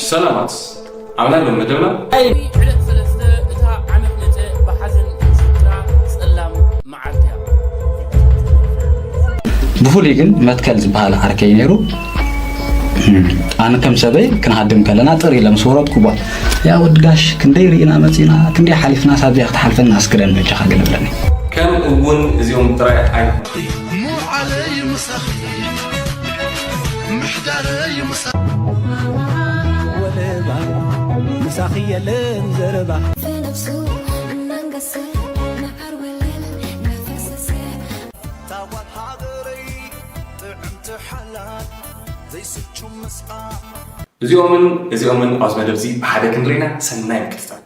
ሰላማት ኣምላኽ ሎም መደብና። ዕለት ሰለስተ እታ ዓመት መጸ ብሓዘን ዝዝክራ ጸላም መዓልቲ እያ። ብፍሉይ ግን መትከል ዝበሃል ዓርከይ ነይሩ። ኣነ ከም ሰበይ ክንሃድም ከለና ጥር ኢለ ምስ ወረድኩ፣ ቧ፣ ያ ወዲ ጋሽ፣ ክንደይ ርኢና መጺና፣ ክንደይ ሓሊፍና፣ ሳቢያ ክትሓልፈና ኣስክረን በጃኻ ግን እብለኒ። ከም እውን እዚኦም ጥራይ ኣይኮኑን። ወለባ ምሳኺ የለን ዘረባ። እዚኦምን እዚኦምን ኣብዚ መደብ እዚ ብሓደ ክንሪና ሰናይ ምክትታል።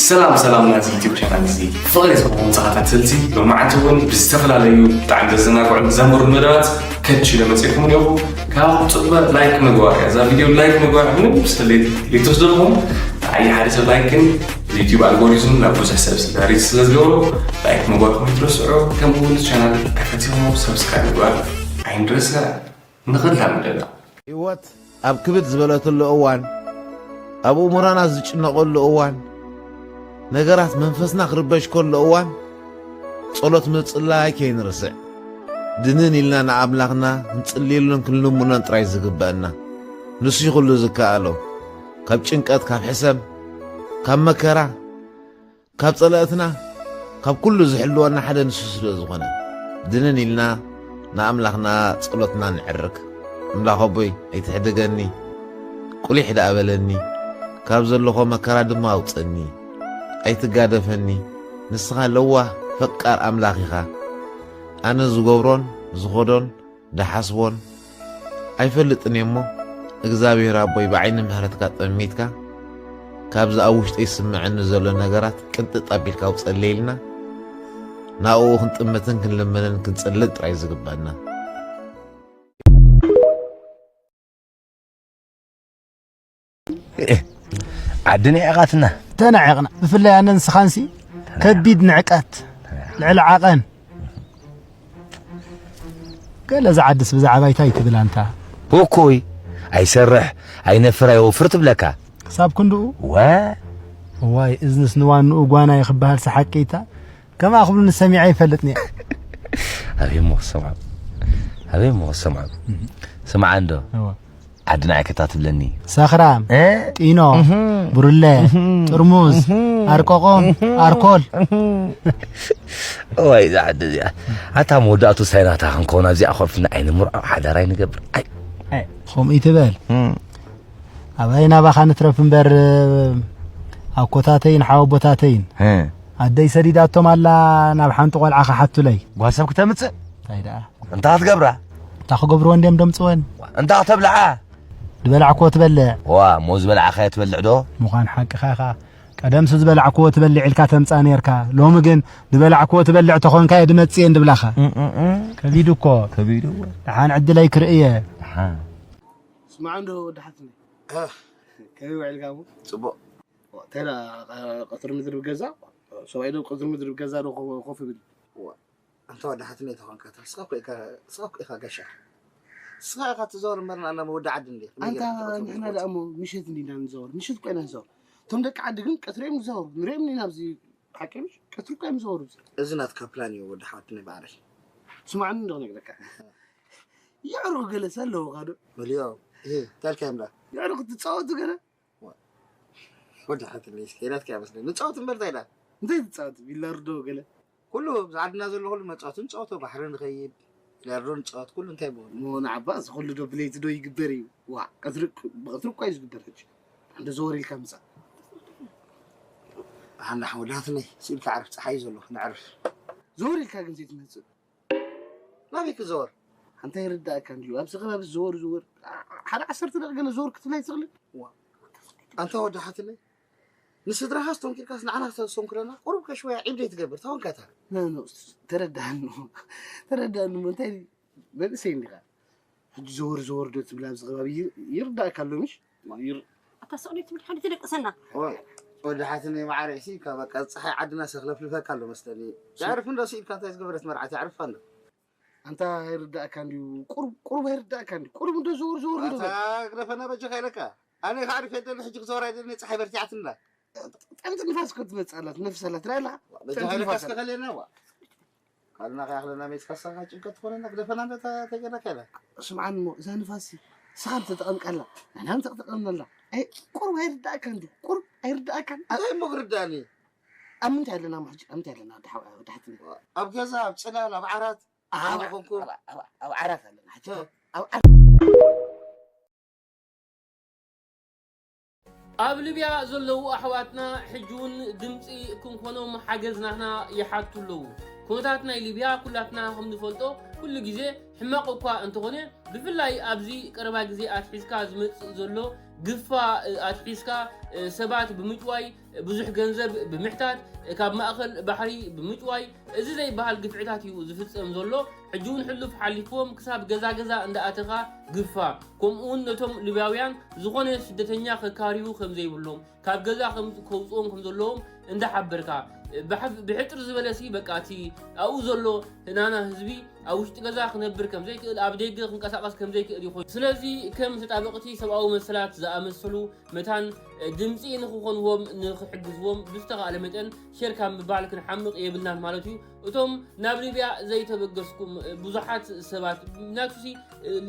ሰላም ሰላም ናዚ ዩቲዩብ ቻናል እዚ ፍቕሪ ዝህብኹም ተኸታተልቲ፣ ሎማዓንቲ እውን ብዝተፈላለዩ ብጣዕሚ ዘዘናግዑን ዘምህሩን መደባት ከች ኢለ መፅእኩም ኣለኹ። ካብ ፅበ ላይክ ምግባር እያ። እዛ ቪድዮ ላይክ ምግባር ምንም ስሌት ዘይትወስደልኩም። ንዓይ ሓደ ሰብ ላይክ ግን ዩቲዩብ ኣልጎሪዝም ናብ ብዙሕ ሰብ ስዳሪት ስለ ዝገብሮ ላይክ ምግባርኩም ኣይትረስዑ። ከምኡ እውን ቻናል ተፈቲኹም ሰብስክራይብ ምግባር ኣይንረስዕ። ንኽላመደና። ህይወት ኣብ ክብድ ዝበለትሉ እዋን፣ ኣብ እሙራና ዝጭነቐሉ እዋን፣ ነገራት መንፈስና ክርበሽ ከሎ እዋን፣ ጸሎት ምጽላይ ከይንርስዕ። ድንን ኢልና ንኣምላኽና ክንጽልየሉን ክንልምኖን ጥራይ ዝግበአና። ንሱ እዩ ኩሉ ዝከኣሎ። ካብ ጭንቀት፣ ካብ ሕሰም፣ ካብ መከራ፣ ካብ ጸላእትና፣ ካብ ኩሉ ዝሕልወና ሓደ ንሱ ስለ ዝኾነ፣ ድንን ኢልና ንኣምላኽና ጸሎትና ንዕርግ። ኣምላኽ ኣቦይ፣ ኣይትሕደገኒ፣ ቁሊሕ ደኣ በለኒ፣ ካብ ዘለኹ መከራ ድማ ኣውጸኒ። ኣይትጋደፈኒ፣ ንስኻ ለዋህ ፈቃር ኣምላኽ ኢኻ። ኣነ ዝገብሮን ዝኸዶን ዝሓስቦን ኣይፈልጥን እየ እሞ፣ እግዚኣብሔር ኣቦይ ብዓይኒ ምሕረትካ ጠሚትካ፣ ካብዚ ኣብ ውሽጠይ ዝስምዐኒ ዘሎ ነገራት ቅንጥጥ ኣቢልካ ኣውፀለይ ኢልና፣ ናብኡ ክንጥምትን ክንልምንን ክንፅልን ጥራይ ዝግበአና። ዓዲ ንዒቓትና። ተናዒቕና። ብፍላይ ኣነ ንስኻንሲ ከቢድ ንዕቀት፣ ልዕሊ ዓቐን። ገለ ዝዓድስ ብዛዕባ እንታይ ትብል ኣንታ? እኮይ፣ ኣይሰርሕ፣ ኣይነፍር፣ ኣይወፍር ትብለካ። ክሳብ ክንድኡ? ወ- እዋይ፣ እዝንስ ንዋንኡ ጓና እዩ ክበሃል ሰሓቂታ። ከምኣ ክብሉኒ ሰሚዐ ኣይፈልጥን እየ። ኣበይ እሞ ክሰምዖ? ኣበይ እሞ ክሰምዖ? ስምዓ እንዶ። እወ። ዓድና ኣይከታ ትብለኒ። ሰኽራም፣ እ? ጢኖ፣ እህ። ብሩለ፣ እህ። ጥርሙዝ፣ እህ። ኣርቆቆም፣ እህ። ኣርኮል። እህ። እዋይ፣ እዛ ዓዲ እዚኣ። ኣታ መወዳእቱ ሳይ ናታ ክንከውን ኣብዚኣ ኮፍ ኢልና ኣይንምርዖ፣ ሓዳር ኣይንገብር። ኣይ። ኣይ፣ ከምኡ ይትበል። እም። ኣባይ ናባኻ ንትረፍ እምበር፣ ኣኮታተይን ሓወቦታተይን እ። ኣደይ ሰዲዳቶም ኣላ ናብ ሓንቲ ቆልዓ ክሓቱለይ። ጓል ሰብ ክተምጽእ? እንታይ ደኣ? እንታይ ክትገብራ? እንታይ ክገብርወን ድዮም ደምጽወን? እንታይ ክተብልዓ? ዝበላዕክዎ ትበልዕ። ዋ፣ እሞ ዝበላዕካዮ ትበልዕ ዶ? ምዃን ሓቅኻ ኢኻ። ቀደምሲ ዝበላዕክዎ ትበልዕ ኢልካ ተምጽኣ ነርካ። ሎሚ ግን ዝበላዕክዎ ትበልዕ ተኾንካ እየ ድመጽእ እየ እንድብላኻ። እም፣ እም፣ እም። ከቢዱ እኮ። ከቢዱ እወ። ደሓን ዕድለይ ክርኢ እየ። ደሓን። ስማዕ እንዶ ወዲ ሓትነይ። እ። ከመይ ውዒልካ እሞ? ጽቡቕ። እንታይ ደኣ፣ ቀ-፣ ቀትሪ ምድሪ ብገዛ? ሰብኣይ ዶ ቀትሪ ምድሪ ብገዛ ዶ ኮ-፣ ኮፍ ይብል? እዋ፣ ኣንታ ወዲ ሓትነይ ተኾንካ፣ ንስኻ እኮ ኢኻ፣ ንስኻ እኮ ኢኻ ጋሻ። ንስኻ ኢኻ ትዛወር እምበር፣ ንኣና መወዲ ዓዲ እንዴ? ከመይ ኣንታ ጌርካ ትቐትሪ ንሕና ምድሪ ደኣ እሞ ምሸት እንዲና ንዛወር፣ ምሸት እኮ ኢና ንዛወር። እቶም ደቂ ዓዲ ግን ቀትሪ እዮም ዝዛወሩ፣ ንሪኦም ኢና ኣብዚ ሓቂ ምሽ? ቀትሪ እኮ እዮም ዝዛወሩ። እዚ ናትካ ፕላን እዩ ወዲ ሓትነይ ማዕረይ። ስማዕኒ እንዶ ክነግረካ። የዕሩኽ ገለስ ኣለውኻ ዶ? መሊኦም። እህ፣ እንታይ ኢልካዮም ደኣ? የዕሩኽ ትጻወቱ ገለ? ወዲ ሓትነይ እስከ ናትካ ይመስለኒ። ንጻወት እምበር እንታይ ኢላ? እንታይ ትጻወት? ቢላርዶ ገለ? ኩሉ ኣብዚ ዓድና ዘሎ ኩሉ መጻወቲ ንጻወቶ፣ ባሕሪ ንኸይድ፣ ቢላርዶ ንጻወት፣ ኩሉ እንታይ ብሆን። እሞ ንዓባ እዚ ኩሉ ዶ ብለይቲ ዶ ይግበር እዩ? ዋ፣ ቀትሪ፣ ብቐትሪ እኳ እዩ ዝግበር ሕጂ። እንዶ ዘወር ኢልካ ምጻእ። ኣነ ወዲ ሓትነይ፣ ስኢልካ ዕረፍ፣ ጸሓይ እዩ ዘሎ፣ ንዕረፍ። ዘወር ኢልካ ግን ዘይትመጽእ። ናበይ ክዘወር? ኣንታ ይርዳእካ እንድዩ። ኣብዚ ከባቢ ዝዘወር ዝወር፣ ሓደ ዓሰርተ ደቂቕ ገለ ዘወር ክትብል ኣይትኽእልን? ዋ። ኣንታ ወዲ ሓትነይ፣ ንስድራኻስ ተንኪርካስ ንዓና ክተስተንክረና? ቁሩብ ከሽወያ ዒብ ዘይትገብር፣ ተወንካታ። ኖ፣ ኖ፣ ተረዳእኒ። ተረዳእኒ እሞ እንታይ መንእሰይ እንዲኻ? ሕጂ ዘወር ዘወር ዶ ትብል ኣብዚ ከባቢ ይር-፣ ይርዳእካ ኣሎ ምሽ? ይር-፣ ኣታ ስቕ ዶ ትብል? ሓንቲ ትደቅሰና። ኦይ፣ ወዲ ሓትነይ መዓረይ፣ እሲ፣ ካብ በቃ፣ ጸሓይ ዓድና ሰኽለፍልፈካ ኣሎ መስለኒ። የዕርፍ እንዶ፣ ስኢልካ እንታይ ዝገበረት መርዓት የዕርፋ እንዶ። ኣንታ ኣይርዳእካ እንድዩ፣ ቁሩብ ቁሩብ ኣይርዳእካ እንድዩ፣ ቁሩብ እንዶ ዘውር ዘውር እንዶ ኣታ በል። ግደፈና በጃኻ ኢለካ። ኣነ ከዓ ሪፈ ደሊ ሕጂ ክዘውር ኣይደልን፣ ፀሓይ በርቲዓትንላ። ጠምቲ ንፋስ እኮ ትመፅእ ኣላ፣ ትነፍስ ኣላ፣ ትርኢ ኣለኻ? ጠምቲ በጃኻ ኢለካ ንፋስ እስከ ኣላ። ከልየና ዋ። ካልናኻ ያኽለና ሜትካሳ ጭንቀት ትኾነና፣ ግደፈና እንዶ ተገረካ ኢለ። ስምዓኒ እሞ እዛ ንፋስ ሲ ስኻ እንተጠቐምካላ፣ ንሕና እውን ተጠቐምናላ። ኣይ ቁሩብ ኣይርዳእካ እንድዩ፣ ቁሩብ ኣይርዳእካን። ኣ- እንታይ እሞ ክርዳእኒ? ኣብ ምንታይ ኣለና እሞ ሕጂ? ኣብ ምንታይ ኣለና? ወዲ ሓው- ወዲ ሓትኒ። ኣብ ገዛ፣ ኣብ ፅላል፣ ኣብ ዓራት፣ ኣብ ኣነ ኮንኩም። ኣብ- ኣብ- ኣብ ዓራት ኣለና ሕጂ። እ። ኣብ ዓራት ኣብ ሊብያ ዘለዉ ኣሕዋትና ሕጂ እውን ድምፂ ክንኮኖም ሓገዝ ናህና ይሓቱ ኣለዉ። ኩነታት ናይ ሊብያ ኩላትና ከም ንፈልጦ ኩሉ ግዜ ሕማቕ እኳ እንተኾነ፣ ብፍላይ ኣብዚ ቀረባ ግዜ ኣትሒዝካ ዝመፅእ ዘሎ ግፋ ኣትሒዝካ ሰባት ብምጭዋይ፣ ብዙሕ ገንዘብ ብምሕታት፣ ካብ ማእኸል ባሕሪ ብምጭዋይ፣ እዚ ዘይበሃል ግፍዕታት እዩ ዝፍፀም ዘሎ። ሕጂ እውን ሕሉፍ ሓሊፍዎም ክሳብ ገዛ ገዛ እንዳኣተኻ ግፋ፣ ከምኡ እውን ነቶም ሊብያውያን ዝኾነ ስደተኛ ከካርዩ ከም ዘይብሎም፣ ካብ ገዛ ከም ከውፅኦም ከም ዘለዎም እንዳሓበርካ፣ ብሓፍ- ብሕፅር ዝበለ ሲ በቃ እቲ ኣብኡ ዘሎ ናና ህዝቢ ኣብ ውሽጢ ገዛ ክነብር ከም ዘይክእል፣ ኣብ ደገ ክንቀሳቐስ ከም ዘይክእል እዩ ኮይኑ። ስለዚ ከም ተጣበቕቲ ሰብኣዊ መሰላት ዝኣመሰሉ መታን ድምፂ ንክኾንዎም ንክሕግዝዎም ብዝተኻእለ መጠን ሼር ካብ ምባል ክንሓምቕ የብልናን ማለት እዩ። እቶም ናብ ሊብያ ዘይተበገስኩም ብዙሓት ሰባት ናቱሲ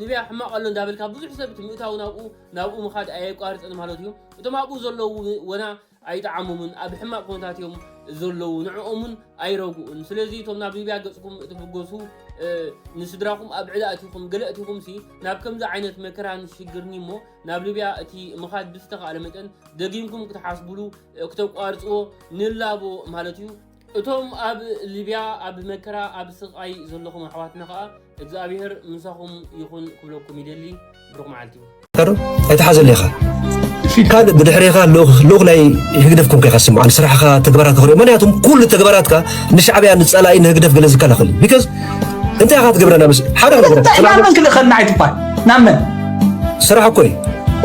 ሊብያ ሕማቕ ኣሎ እንዳበልካ ብዙሕ ሰብ እቲ ምእታው ናብኡ ናብኡ ምኻድ ኣየቋርፅን ማለት እዩ። እቶም ኣብኡ ዘለዉ ወና ኣይጠዓሞምን፣ ኣብ ሕማቕ ኩነታት እዮም ዘለዉ፣ ንዕኦም እውን ኣይረግኡን። ስለዚ እቶም ናብ ሊብያ ገፅኩም እትብገሱ ንስድራኹም ኣብ ዕዳ እቲኹም ገለ እቲኹም ሲ ናብ ከምዚ ዓይነት መከራን ሽግርን እሞ ናብ ሊብያ እቲ ምኻድ ብዝተኻእለ መጠን ደጊምኩም ክትሓስብሉ ክተቋርፅዎ ንላቦ ማለት እዩ። እቶም ኣብ ሊብያ ኣብ መከራ ኣብ ስቓይ ዘለኹም ኣሕዋትና ከዓ እግዚኣብሔር ምሳኹም ይኹን ክብለኩም ይደሊ። ብሩኽ መዓልቲ። ካዶ ኣይትሓዘሉ ኢኻ። ካልእ ብድሕሬኻ ልኡኽ ልኡኽ ናይ ህግደፍ ኮንካ ኢኻ ትስምዓኒ። ስራሕኻ ተግባራትካ ክሪኦ። ምኽንያቱም ኩሉ ተግባራትካ ንሻዕብያ ንጸላኢ ንህግደፍ ገለ ዝከላኸል እዩ። ቢካዝ እንታይ ኢኻ ትገብረና? ምስ ሓደ ክንገብሮ እንታይ ናብ መን ክልእኸልና ኣይትባል ናብ መን ስራሕ እኮ እዩ።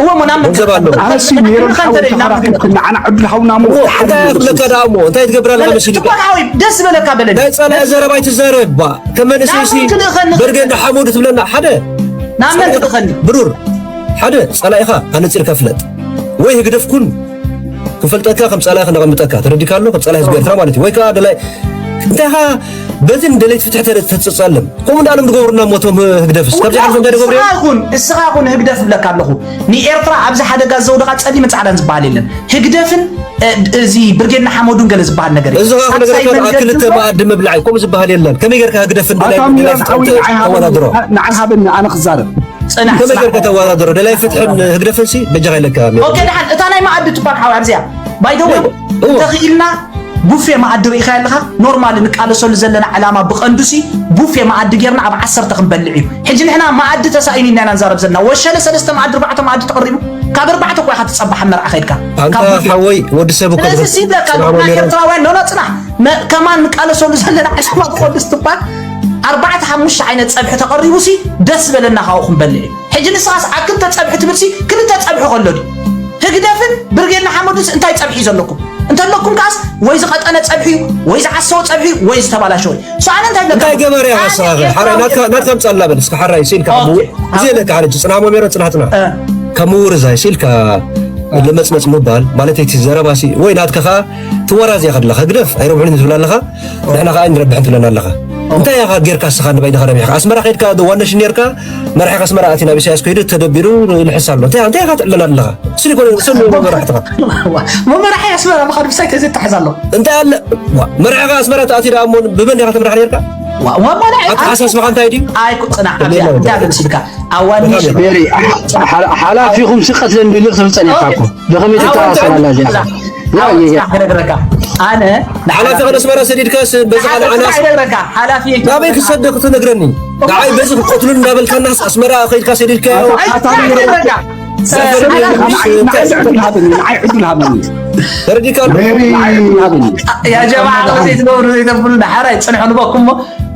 እወ ሞ ናብ መን ገንዘብ ኣለዎ። ክልእኸን ኣነሲ ነይሮም ክልእኸን ሓወይ ተለይ ናብ ተኻኺልካ መን ክንዲ ዓና ዕድል ሃውና እሞ እንታይ ክብለካ ደኣ እሞ እንታይ ትገብራ ኣለኻ መሲልካ? ትባል ሓወይ ደስ ዝበለካ በለኒ ናይ ጸላኢ ዘረባ ኣይትዛረብ ባ። ከም መንእሰይ ናብ ሲ መን ክልእኸኒ በርገ እንዳ ሓመዱ ትብለና ሓደ ናብ መን ክልእኸኒ ብሩር ሓደ ጸላኢኻ ኣነጺርካ ፍለጥ ወይ ህግደፍ ኩን ክፈልጠካ ከም ጸላኢ ክነቐምጠካ ተረዲካ ኣሎ ከም ጸላኢ ህዝቢ ኤርትራ ማለት እዩ ወይ ከዓ ደላይ እንታይ ኢኻ በዚ ንደለይቲ ፍትሒ ተረ- ተትጸለም ከምኡ እንዳሎም ዝገብሩና ሞቶም ህግደፍስ ካብዚ ሓልፎ እንታይ ዝገብሩ እዮም? እስኻ ኩን እስኻ ኩን ህግደፍ እብለካ ኣለኹ ንኤርትራ ኣብዚ ሓደጋ ዘውደቓ ጸሊምን ጻዕዳን ዝበሃል የለን ህግደፍን እ፣ እዚ ብርጌድ ንሓመዱን ገለ ዝበሃል ነገር እዩ። እዚ ኸዓ ሳልሳይ ክነግረካ ደኣ መንገዲ ክልተ እኮ መኣዲ ምብላዕ እዩ። ከምኡ ዝበሃል የለን። ከመይ ጌርካ ህግደፍን ኣታ ደላይ ደላይ ሚያር ፍትሕን ዓብዪ ተ- ንዓይ ሃበኒ፣ ተወዳድሮ? ንዓይ ሃበኒ ኣነ ክዛረብ። ጽናሕ፣ ከመይ ጽናሕ። ጌርካ ተወዳድሮ? ደላይ ፍትሕን ህግደፍን ሲ በጃኻ ኢለካ ሚያር። ኦኬ፣ ደሓን። እታ ናይ መኣዲ እኳ ሓው ኣብዚኣ። ባይ ዘ ወይ፣ እወ። እንተኽኢልና ቡፌ መኣዲ ርኢኻ ኣለኻ? ኖርማል ንቃለሰሉ ዘለና ዕላማ ብቐንዱ ሲ ቡፌ መኣዲ ጌርና ኣብ ዓሰርተ ክንበልዕ እዩ። ሕጂ ንሕና መኣዲ ተሳኢኑ ኢና ንዛረብ ዘለና። ወሸለ ሰለስተ መኣዲ፣ ኣርባዕተ መኣዲ ተቐሪቡ። ካብ ኣርባዕተ እኳ ኢኻ ትጸባሕ ኣብ መርዓ ከይድካ። ኣንታ ካብ ቡፌ። ሓወይ ወዲ ሰብ እኮ ስለዚ ሲ ብለካ ጽናሕ ኣለኹ፣ ንሕና መምህር። ኤርትራውያን ኖ፣ ኖ፣ ጽናሕ። መ-፣ ከማን ንቃለሰሉ ዘለና ዕላማ ብቐንዱ ስትባል፣ ኣርባዕተ ሓሙሽተ ዓይነት ጸብሒ ተቐሪቡ ሲ ደስ ዝበለና ካብኡ ክንበልዕ እዩ። ሕጂ ንስኻስ ኣብ ክልተ ጸብሒ ትብል ሲ ክልተ ጸብሒ ከሎ ድዩ? ህግደፍን ብርጌድ ንሓመዱንስ እንታይ ጸብሒ እዩ ዘለኩም? እንተለኩም ከኣስ ወይ ዝቐጠነ ጸብሒ እዩ፣ ወይ ዝዓሰወ ጸብሒ እዩ፣ ወይ ዝተባላሸወ እዩ። So ኣነ እንታይ ይብለካ? እንታይ ገበረ እያ ኣነ ንስኻ ከ? ሓራይ ኤርትራዊ ናትካ ናትካ ምጻላ በል እስከ ሓራይ ሲልካ ኦኬ። ከምኡ እዚ የለካ ሓረጂ ጽናሕ መምህር ጽናሕ ጽናሕ። እ። ከም ምውርዛይ ሲልካ ለመጽመጽ ምባል ማለት እቲ ዘረባሲ ወይ ናትካ ኸዓ ትወራዝያ ከለኻ ግደፍ ኣይረብሑን ትብል ኣለኻ ንሕና ኸዓ ኣይንረብሕን ትብለና ኣለኻ እንታይ ኢኻ ጌርካ እስኻ ንባይንኻ ረቢሕካ ኣስመራ ከይድካ ዋነሽን ኔርካ መራሒኻ ኣስመራ ኣትዩ ናብ ኢሳያስ ከይዱ ተደቢሩ ይልሕስ ኣሎ እንታይ እንታይ ኢኻ ትዕለና ኣለኻ ስኒ ኮነ ሰሚ መራሕትኻ መመራሒ ኣስመራ ምኻድ ብሳይ ተዘተሓዝ ኣሎ እንታይ ኣለ መራሒኻ ኣስመራ ተኣትዩ ደኣ እሞ ብመን ኢኻ ትምራሕ ኔርካ ኣተሓሳስባኻ እንታይ ድዩ ኣይኮ ጽናሕ ኣብዚኣ እንታይ ተምሲልካ ኣዋኒ ሜሪ ሓላፊኹም ስቀትለን ድልቕ ትብል ጸኒሕካ እኮ ብኸመይ ትተኣሳሰር ኣላ እዚኣ ክነግረካ ኣነ ሓላፊ ከነስመራ ሰዲድካ በዛ ካልእ ዓናስ ክነግረካ ሓላፊ ናበይ ክሰደ ክትነግረኒ ንዓይ በዚ ክቀትሉን እንዳበልካናስ ኣስመራ ከይድካ ሰዲድካዮ ክነግረካ ንዓይ ዕዱል ሃበኒ ንዓይ ዕዱል ሃበኒ ተረዲካ ሜሪ ንዓይ ዕዱል ሃበኒ ያ ጀማዓ ዘይትገብሩ ዘይተብሉ ሓራይ ጽንሑ ንበኩም እሞ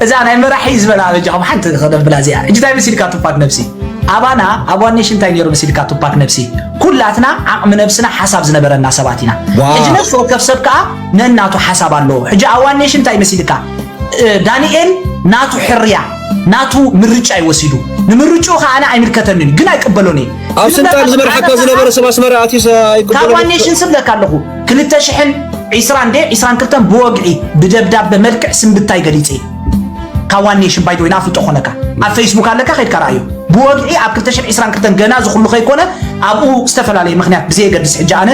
እዛ ናይ መራሒ ዝበላ በጃኹም ሓንቲ ክነብላ እዚኣ ሕጂ እንታይ መሲልካ ቱፓክ ነብሲ ኣባና ኣብ ዋን ኔሽን እንታይ ነይሩ መሲልካ ቱፓክ ነብሲ ኩላትና ዓቕሚ ነብስና ሓሳብ ዝነበረና ሰባት ኢና ሕጂ ነፍሲ ወከፍ ሰብ ከዓ ነናቱ ሓሳብ ኣለዎ ሕጂ ኣብ ዋን ኔሽን እንታይ መሲልካ ዳንኤል ናቱ ሕርያ ናቱ ምርጫ እዩ ወሲዱ። ንምርጭኡ ከኣ ኣነ ኣይምልከተንን እዩ፣ ግን ኣይቅበሎን እየ። ኣብ ስልጣን ዝመርሓካ ዝነበረ ሰብ ኣስመራ ኣትዩ ካብ ዋን ኔሽን ስብለካ ኣለኹ። ክልተ ሽሕን ዕስራን ደ ዕስራን ክልተን ብወግዒ ብደብዳበ መልክዕ ስንብታይ ገሊጸ እየ። ካብ ዋን ኔሽን ባይደወይ ናፍልጦ ኮነካ ኣብ ፌስቡክ ኣለካ ከይድካ ረኣዮ። ብወግዒ ኣብ ክልተ ሽሕን ዕስራን ክልተን ገና ዝኹሉ ከይኮነ ኣብኡ ዝተፈላለየ ምኽንያት ብዘየገድስ ሕጂ ኣነ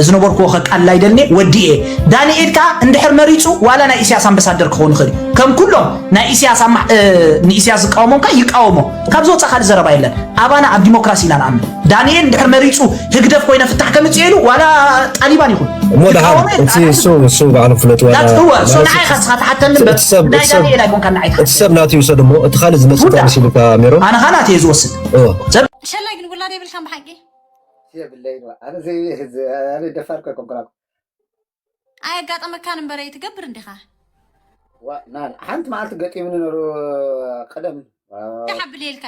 ዝነበርክዎ ከቃልል ኣይደልኒ ወዲኤ። ዳንኤል ከኣ እንድሕር መሪጹ ዋላ ናይ ኢሳያስ ኣምባሳደር ክኸውን ይኽእል እዩ። ከም ኩሎም ናይ ኢሳያስ ኣማ- እ፣ ንኢሳያስ ዝቃወሞም ከኣ ይቃወሞ። ካብ ዝወጻ ካልእ ዘረባ የለን። ኣባና ኣብ ዲሞክራሲ ኢና ንኣምን። ዳንኤል እንድሕር መሪጹ ህግደፍ ኮይነ ፍታሕ ከምጽእ ኢሉ ዋላ ጣሊባን ይኹን እሞ ደሓን ክቃወሞ የለን። እቲ እሱ እሱ ባዕሉ ፍለጥ ዋላ ዳት እወ እሶ ንዓይ ኢኻ ስኻ ትሓተኒ እምበር እቲ ሰብ ናይ እቲ ሰብ ዳንኤል ኣይኮንካ ንዓይ እቲ ሰብ ናት ይውሰድ እሞ እቲ ካልእ ዝመጽእ ጉዳ። ተመሲሉካ ሜሮን ኣነ ኻናት እየ ዝወስድ እወ ሰብ ሸላይ ግን ውላድ የብልካን ብሓቂ የብለይ ነው ኣነ ዘይ ኣነ ደፋር ኮ ኮንኩራኩ ኣየጋጠመካን እምበረ ትገብር እንዲኻ ዋ ና ሓንቲ መዓልቲ ገጢሙኒ ነሩ ቀደም ተሓብል የልካ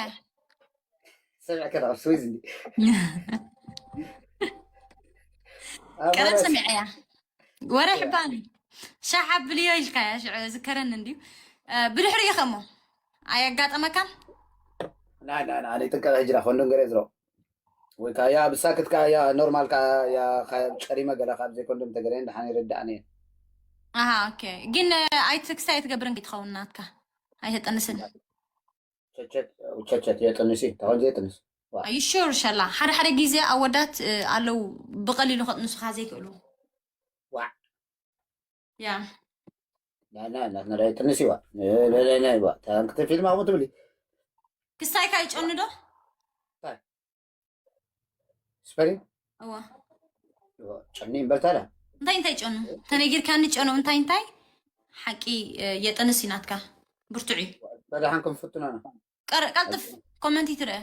ሰሚዕከ ናብ ስዊዝ እንዲ ቀደም ሰሚዐያ ወረ ሕባኒ ሻሕ ኣብልዮ ኢልካያ ሽዑ ዝከረኒ እንድዩ ብድሕሪኡ ከሞ ኣየጋጠመካን ና ና ና ኣነ ጥንቀቅ ህጅራ ኮንዶም ገረ ዝሮ ወይ ከዓ ያ ብሳክት ከዓ ያ ኖርማል ከዓ ያ ጨሪመ ገለ ካብ ዘይኮንዶም ተገረን ደሓን ይርዳእኒ ኣሃ ኦኬ ግን ኣይትክስታይ ኣይትገብርን ከይትኸውን ናትካ ኣይተጠንስን ቸቸት የጥንሲ ተኾን ዘይጥንስ ይሹር ሸላ ሓደ ሓደ ግዜ ኣወዳት ኣለው ብቀሊሉ ከጥንሱካ ዘይክእሉ ዋዕ ያ ናትና ጥንሲ ዋ ታንክተ ፊልም ኣቁ ትብሊ ክስታይካ ይጨኑ ዶ ስፐሪ እዋ ጨኒ እምበልታዳ እንታይ እንታይ ጨኑ ተነጊርካኒ ጨኑ እንታይ እንታይ ሓቂ የጠንስ ናትካ ብርቱዕ እዩ በዳሓን ክንፍትኖ ነው ቀር- ቀልጥፍ ኮመንት ይትርአ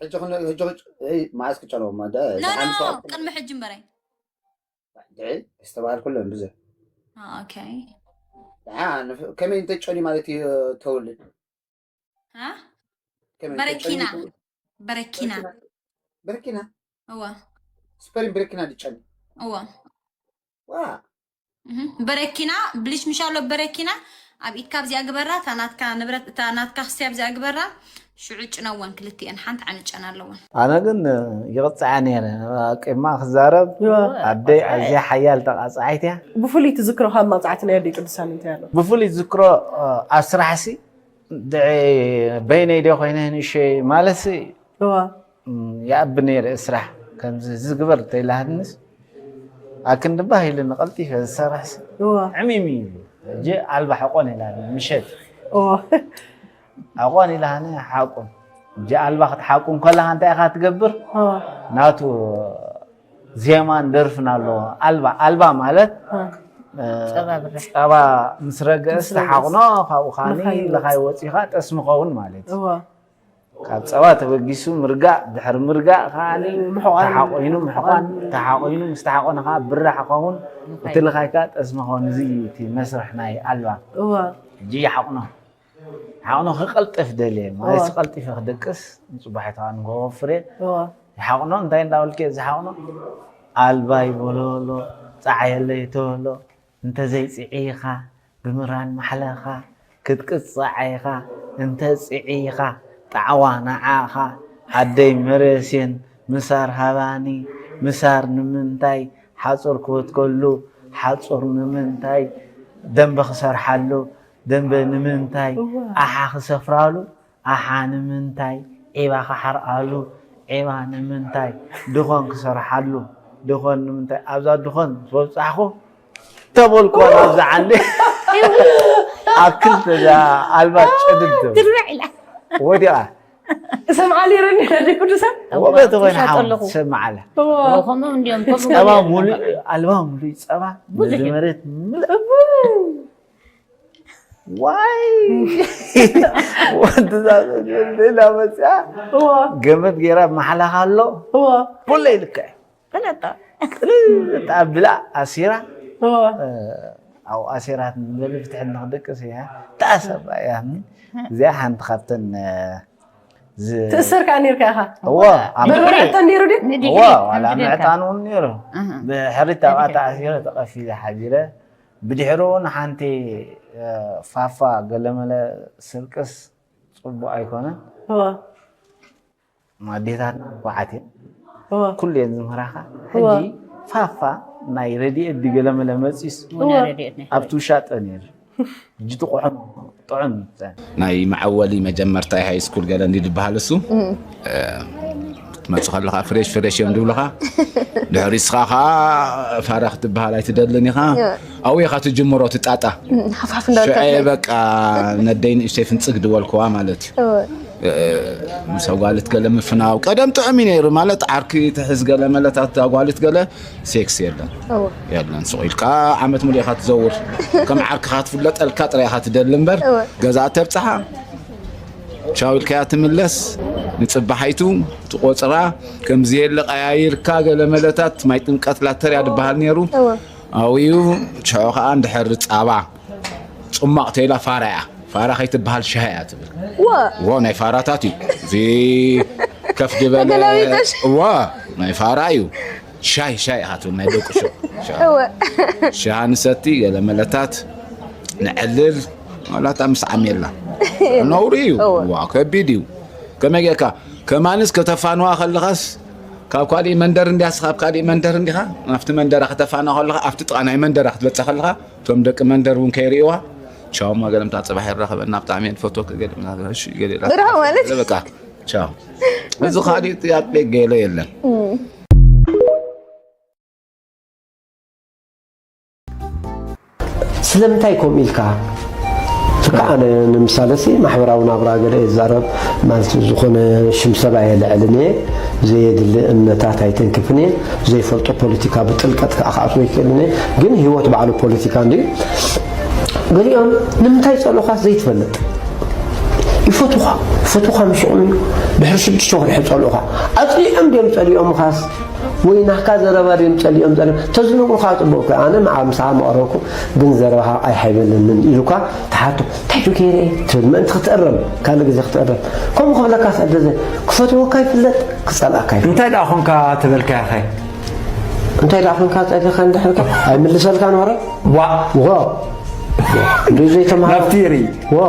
ሕጂ ክን- ሕጂ ክጭ- እይ፣ መዓዝ ክጨነዎም ማ ደ- ኖ ደሓን ኖ ሰው- ቅድሚ ሕጂ እምበረይ ድዒ ዝተባሃልኩሎም ብዙሕ ኦኬ ደሓን ከመይ እንተጨኒ ማለት እዩ ተውልድ አ? ከመይ በረኪና እንተጨኒ- በረኪና በረኪና እወ ስፐሪን በረኪና ድጨኒ እወ ዋ እህ፣ በረኪና ብልሽ ምሻሎ በረኪና ኣብ ኢድካ ኣብዚኣ ግበራ እታ ናትካ ንብረት እታ ናትካ ክስቲ ኣብዚኣ ግበራ ሽዑ ጭነወን ክልቲኤን ሓንቲ ዓንጨን ኣለወን ኣነ ግን ይቕፅዓ ነይረ ቅድማ ክዛረብ ኣደይ ኣዝያ ሓያል ተቃፅዓይት እያ ብፍሉይ ትዝክሮ ካብ መቕፃዕቲ ናይ ኣደይ ቅዱሳን እንታይ ኣሎ ብፍሉይ ዝክሮ ኣብ ስራሕ ሲ ድዒ በይነይ ደ ኮይነ ንእሸይ ማለት ሲ እዋ ይኣቢ ነይረ ስራሕ ከምዚ ዝግበር ተይላሃንስ ኣክንድባህ ኢሉ ንቐልጢፈ ዝሰርሕ ሲ እዋ ዕሚም እዩ ሕጂ ኣልባ ሕቆን ኢላ ምሸት እዋ ኣቋን ኢላሃኒ ሓቁን እጂ ኣልባ ክትሓቁ እንከለኻ እንታይ ኢኻ ትገብር እዋ ናቱ ዜማን ደርፍን ኣለዎ ኣልባ ኣልባ ማለት እዋ እ፣ ጸባ ምስ ረገእስ ተሓቕኖ ካብኡ ከዓኒ ልኻይ ልኻይ ወፂኻ ጠስሚ ኸውን ማለት እዩ እዋ ካብ ጸባ ተበጊሱ ምርጋእ ድሕሪ ምርጋእ ከዓኒ ምሕቋን። ተሓቆይኑ ምሕቋን ተሓቆይኑ ምስ ተሓቆነ ከዓ ብራሕ ኸውን እቲ ልኻይ ከዓ ጠስሚ ኸውን እዚ እቲ መስርሕ ናይ ኣልባ እዋ ሕጂ ይሓቕኖ ሓቕኖ ክቀልጥፍ ደልየ ማለት እዋ። ቀልጢፈ ክደቅስ ንፅባሒት ከዓ ንጎወፍር እየ እዋ ይሓቕኖ እንታይ እንዳበልክ ዝሓቕኖ ኣልባይ በሎሎ ፃዓየለይ ተበሎ እንተዘይፅዒኻ ብምራን ማሕለኻ ክትቅፃዕ ኢኻ እንተ ፅዒኻ ጣዕዋ ንዓኻ ኣደይ መረስየን ምሳር ሃባኒ ምሳር ንምንታይ ሓፁር ክወትከሉ ሓፁር ንምንታይ ደንበ ክሰርሓሉ ደንበ ንምንታይ ኣሓ ክሰፍራሉ ኣሓ ንምንታይ ዒባ ክሓርኣሉ ዒባ ንምንታይ ድኾን ክሰርሓሉ ድኾን ንምንታይ ኣብዛ ድኾን ዝበብፃሕኹ ተበልኩዋ ናብዛ ዓንዲ ኣብ ክልተ እዛ ኣልባ ጭድድ ትብል ትርብዕ ኢላ ወዲቓ ሰምዓ ነይረኒ ናደ ቅዱሳን ወበቲ ኮይነ ሓው ትሰምዓለ ከምኡ እንዲዮም ጸባ ሙሉእ ኣልባ ሙሉእ ጸባ ነዚ መሬት ምልእ ዋይ ወንትዛ ሌላ መፅያ ገመድ ገይራ መሓላኻ ኣሎ እዋ ቡለ ይልክዕ ፈለጣ ብላ ኣሲራ እዋ ኣብኡ ኣሲራት ንበሊ ፍትሒ ንክደቅስ እያ ተኣሰባ እያ እዚኣ ሓንቲ ካብተን ዝ- ትእሰር ከዓ ነርካ ኢኻ እዎ ኣብ በርበረ ሕቶ ነይሩ ድዩ እዎ ዋላ ምዕጣን እውን ነይሩ ብሕሪት ኣብኣ ተኣሲረ ተቐፊለ ሓቢረ ብድሕሮ ንሓንቲ ፋፋ ገለመለ ስርቅስ ጽቡቅ ኣይኮነን። ማዴታትና ንፉዓት እየን። ኩሉ እየን ዝምህራኻ። ሕጂ ፋፋ ናይ ረድኤት ድገለመለ መጺስ ኣብቲ ውሻጠ ነይሩ። ሕጂ ጥዑም ጥዑም። ናይ መዓወሊ መጀመርታ ሃይ ስኩል ገለ እንዲ ዝበሃል እሱ መፁ ከለካ ፍሬሽ ፍሬሽ እዮም ዝብሉካ። ድሕሪ እስኻ ከዓ ፋራ ክትበሃል ኣይትደልን ኢኻ። ኣው ኢኻ ትጅምሮ ትጣጣ። ሽዐ በቃ ነደይ ንእሽተይ ፍንፅግ ድበልክዋ ማለት እዩ። ምስ ኣጓልት ገለ ምፍናው ቀደም ጥዑም እዩ ነይሩ ማለት ዓርኪ ትሕዝ ገለ መለታት ኣጓልት ገለ ሴክስ የለን የለን ሱቕ ኢልካ ዓመት ሙሉ ኢኻ ትዘውር ከም ዓርክኻ ትፍለጠልካ ጥራይ ኢኻ ትደሊ እምበር ገዛ ተብፅሓ ቻው ኢልካያ ትምለስ ንፅባሓይቱ ትቆፅራ ከምዚ የለ ቀያይርካ ገለ መለታት ማይ ጥምቀት ላተርያ ዝበሃል ነይሩ ኣብኡ ሽዑ ከዓ እንድሕር ፃባ ፅሟቕ ተይላ ፋራ እያ ፋራ ከይትበሃል ሻሂ እያ ትብል ዎ ናይ ፋራታት እዩ እዚ ከፍ ዝበለ ዋ ናይ ፋራ እዩ ሻሂ ሻሂ ኢኻ ትብል ናይ ደቂ ሹቕ ሻሂ ንሰቲ ገለ መለታት ንዕልል ዋላታ ምስ ዓሜላ ነውሪ እዩ ዋ ከቢድ እዩ ከመይ ጌርካ ከማንስ ከተፋንዋ ከለኻስ ካብ ካሊእ መንደር እንዲያስ ካብ ካሊእ መንደር እንዲኻ ናብቲ መንደራ ከተፋንዋ ከለኻ ኣብቲ ጥቓ ናይ መንደራ ክትበፅሕ ከለኻ እቶም ደቂ መንደር እውን ከይርእዋ ቻው ማ ገለምታ ፅባሕ ይራኸበና ብጣዕሚ እየ ዝፈትወኪ ገለ ምናምን እሺ ገለ ኢላ ብርሃ ማለት ገለ በቃ ቻው እዚ ካሊእ ጥያቄ ገለ የለን ስለምንታይ ከምኡ ኢልካ? በቃ ኣነ ንምሳለ ሲ ማሕበራዊ ናብራ ገለ እየ ዝዛረብ ማለት ዝኾነ ሽም ሰብ ኣየልዕልን እየ፣ ዘየድሊ እምነታት ኣይተንክፍን እየ፣ ዘይፈልጦ ፖለቲካ ብጥልቀት ከዓ ክኣትዎ ኣይክእልን እየ። ግን ህይወት ባዕሉ ፖለቲካ እንድዩ። ገሊኦም ንምንታይ ጸልኡኻስ ዘይትፈልጥ ይፈትኻ ይፈትኻ ምስኦም እዩ ድሕሪ ሽዱሽተ ወርሒ ጸልኡኻ ኣጽሊኦም ድዮም ጸሊኦምኻስ ወይ ናህካ ዘረባ ድዮም ጸሊኦም ጸሊኦም ተዝነግሩኻ ጽቡቅ እኮ ኣነ መዓ ምሳኻ መቐረብኩ ግን ዘረባኻ ኣይሓይበለንን ኢሉካ ትሓቶ እንታይ ዱ ገይረ ትብል ምእንቲ ክትእረም ካልእ ግዜ ክትእረም ከምኡ ክብለካ ስዕደዘ ክፈትወካ ይፍለጥ ክጸልኣካ ይፍለጥ እንታይ ደኣ ኾንካ ተበልካያ ኸ እንታይ ደኣ ኾንካ ጸሊኻ እንድሕር ኣይምልሰልካን ወረ ዋእ ዋ እንዱ ዘይተማሃረ ናፍቲ ይርኢ ዋ